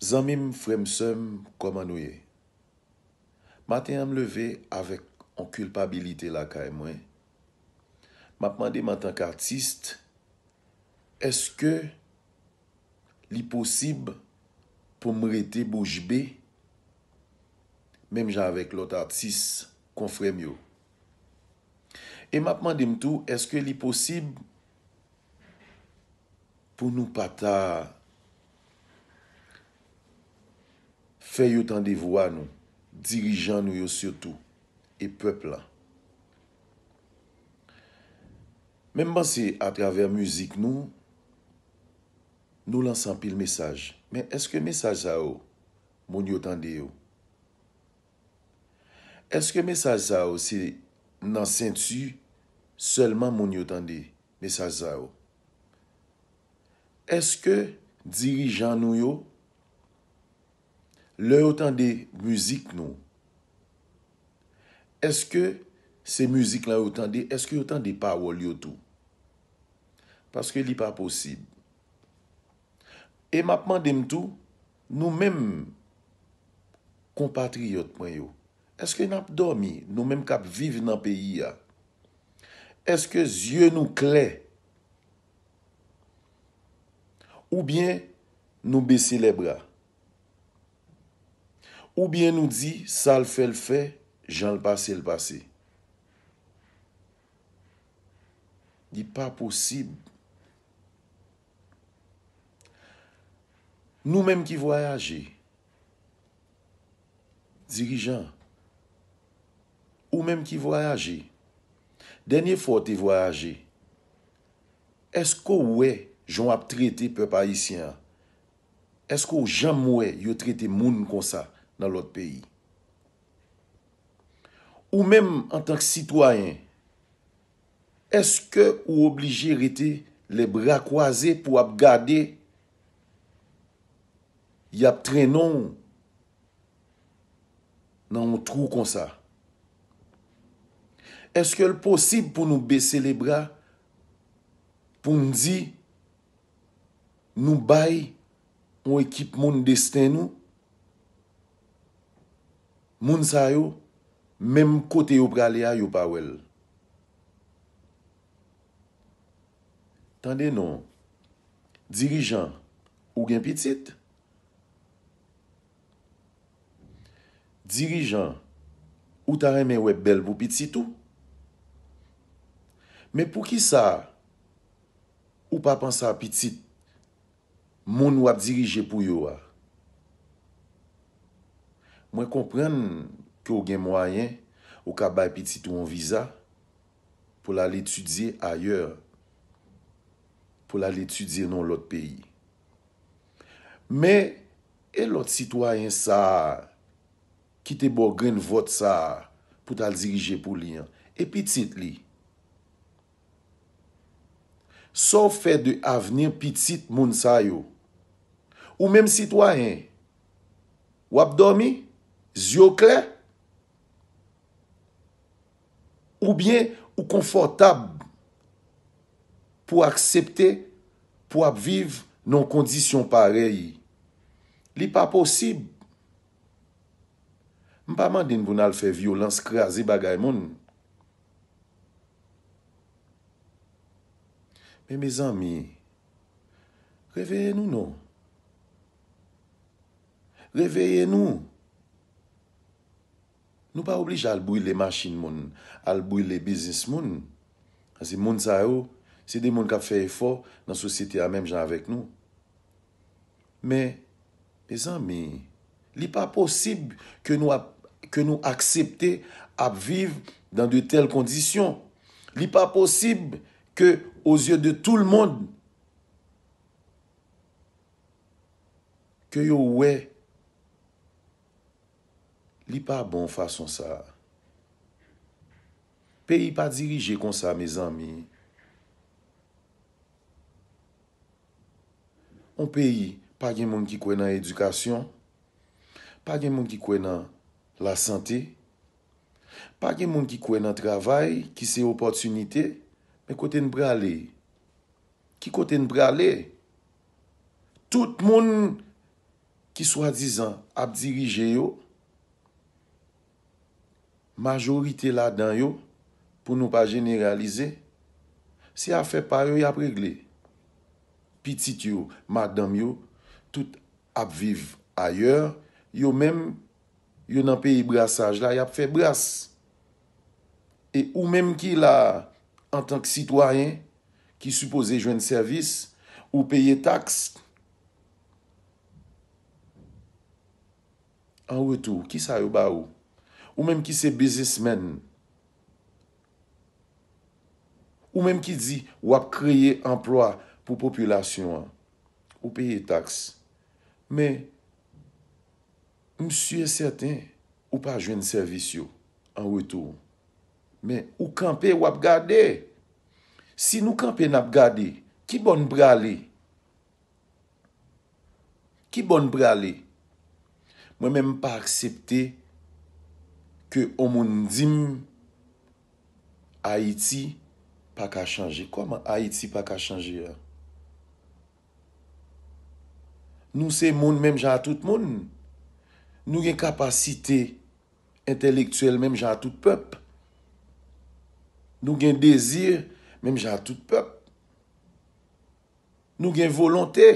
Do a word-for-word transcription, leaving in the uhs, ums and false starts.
Zanmi m, frè m, sè m, kòman nou ye? Maten an, m leve avèk yon kilpabilite lakay mwen. M ap mande m antanke atis, èske li posib pou m rete bouch be, menm jan avèk lòt atis konfrè m yo? E m ap mande m tou, èske li posib pou nou pa ta fè yo tande vwa nou, dirijan nou yo sitou, e pèp la? Men m panse atravè mizik nou, nou lanse anpil mesaj. Men èske mesaj sa yo, moun yo tande yo? Èske mesaj sa yo se nan senti sèlman moun yo tande mesaj sa yo? Èske dirijan nou yo, lè yo tande mizik nou, èske se mizik lan yo tande, èske yo tande pawòl yo tou? Paske li pa posib. E m ap mande m tou, nou menm konpatriyòt mwen yo, èske n ap dòmi, nou menm k ap viv nan peyi a? Èske zye nou klè? Oubyen nou bese lèbra? Oubyen nou di, sa l fè, l fè, jan l pase, l pase? Li pa posib. Nou menm ki vwayaje, dirijan, ou menm ki vwayaje, dènye fwa w te vwayaje, èske w wè jan w ap trete pèp ayisyen an? Èske w janm wè yo trete moun konsa nan lòt peyi? Ou menm, antank sitwayen, èske ou oblije rete lè bra kwaze pou w ap gade y ap trennen w nan yon twou konsa? Èske l posib pou nou bese lebra, pou n di nou bay yon ekip moun desten nou? Moun sa yo, menm kote yo prale a, yo pa wè l. Tande non, dirijan, ou gen pitit? Dirijan, ou ta renmen wè bèl pou pitit ou? Men poukisa ou pa panse a pitit moun w ap dirije pou yo a? Mwen konprann ke w gen mwayen, ou ka bay pitit ou yon viza pou l al etidye ayè, pou l al etidye nan yon lòt peyi. Men, e lòt sitwayen sa a ki te ba w grenn vòt sa a pou t al dirije pou li an? E pitit li? Sa w fè de avni pitit moun sa yo? Ou menm sitwayen, w ap dòmi, zye w klè? Oubyen ou konfòtab pou aksepte pou w ap viv nan yon kondisyon parèy? Li pa posib. M pa mande n pou n al fè vyolans, kraze bagay moun. Men mezanmi, reveye nou non. Reveye nou. Nou pa oblije al brile machin moun, al brile biznis moun. Paske moun sa yo, se de moun k ap fè efò nan sosyete a menm jan avèk nou. Men, mezanmi, li pa posib ke nou ap, ke nou aksepte ap viv dans de telles conditions. Li pa posib ke, aux yeux de tout le monde, ke yo wè li pa bon fason sa a. Peyi pa dirije konsa, mezanmi. Yon peyi, pa gen moun ki kwè nan edikasyon, pa gen moun ki kwè nan lasante, pa gen moun ki kwè nan travay, ki se opòtinite. Men kote n prale? Ki kote n prale? Tout moun ki swadizan ap dirije yo, majorite ladan yo, pou nou pa jeneralize, se afè pa yo y ap regle. Pitit yo, madanm yo, tout ap viv ayè, yo menm, yo nan peyi brasaj la, y ap fè bras. E ou menm ki la, antank sitwayen, ki sipoze jwenn sèvis, ou peye taks, an retou, kisa yo ba ou? Ou menm ki se biznismenn, ou menm ki di w ap kreye anplwa pou popilasyon an, ou peye taks. Men, m si e sèten, ou pa jwenn sèvis yo an retou. Men, ou kanpe, w ap gade. Si nou kanpe, n ap gade, ki bò n prale? Ki bò n prale? Mwen menm, m pa aksepte ke on moun di m Ayiti pa ka chanje. Kòman Ayiti pa ka chanje a? Nou se moun menm jan a tout moun. Nou gen kapasite entèlektyèl menm jan a tout pèp. Nou gen dezi menm jan a tout pèp. Nou gen volonte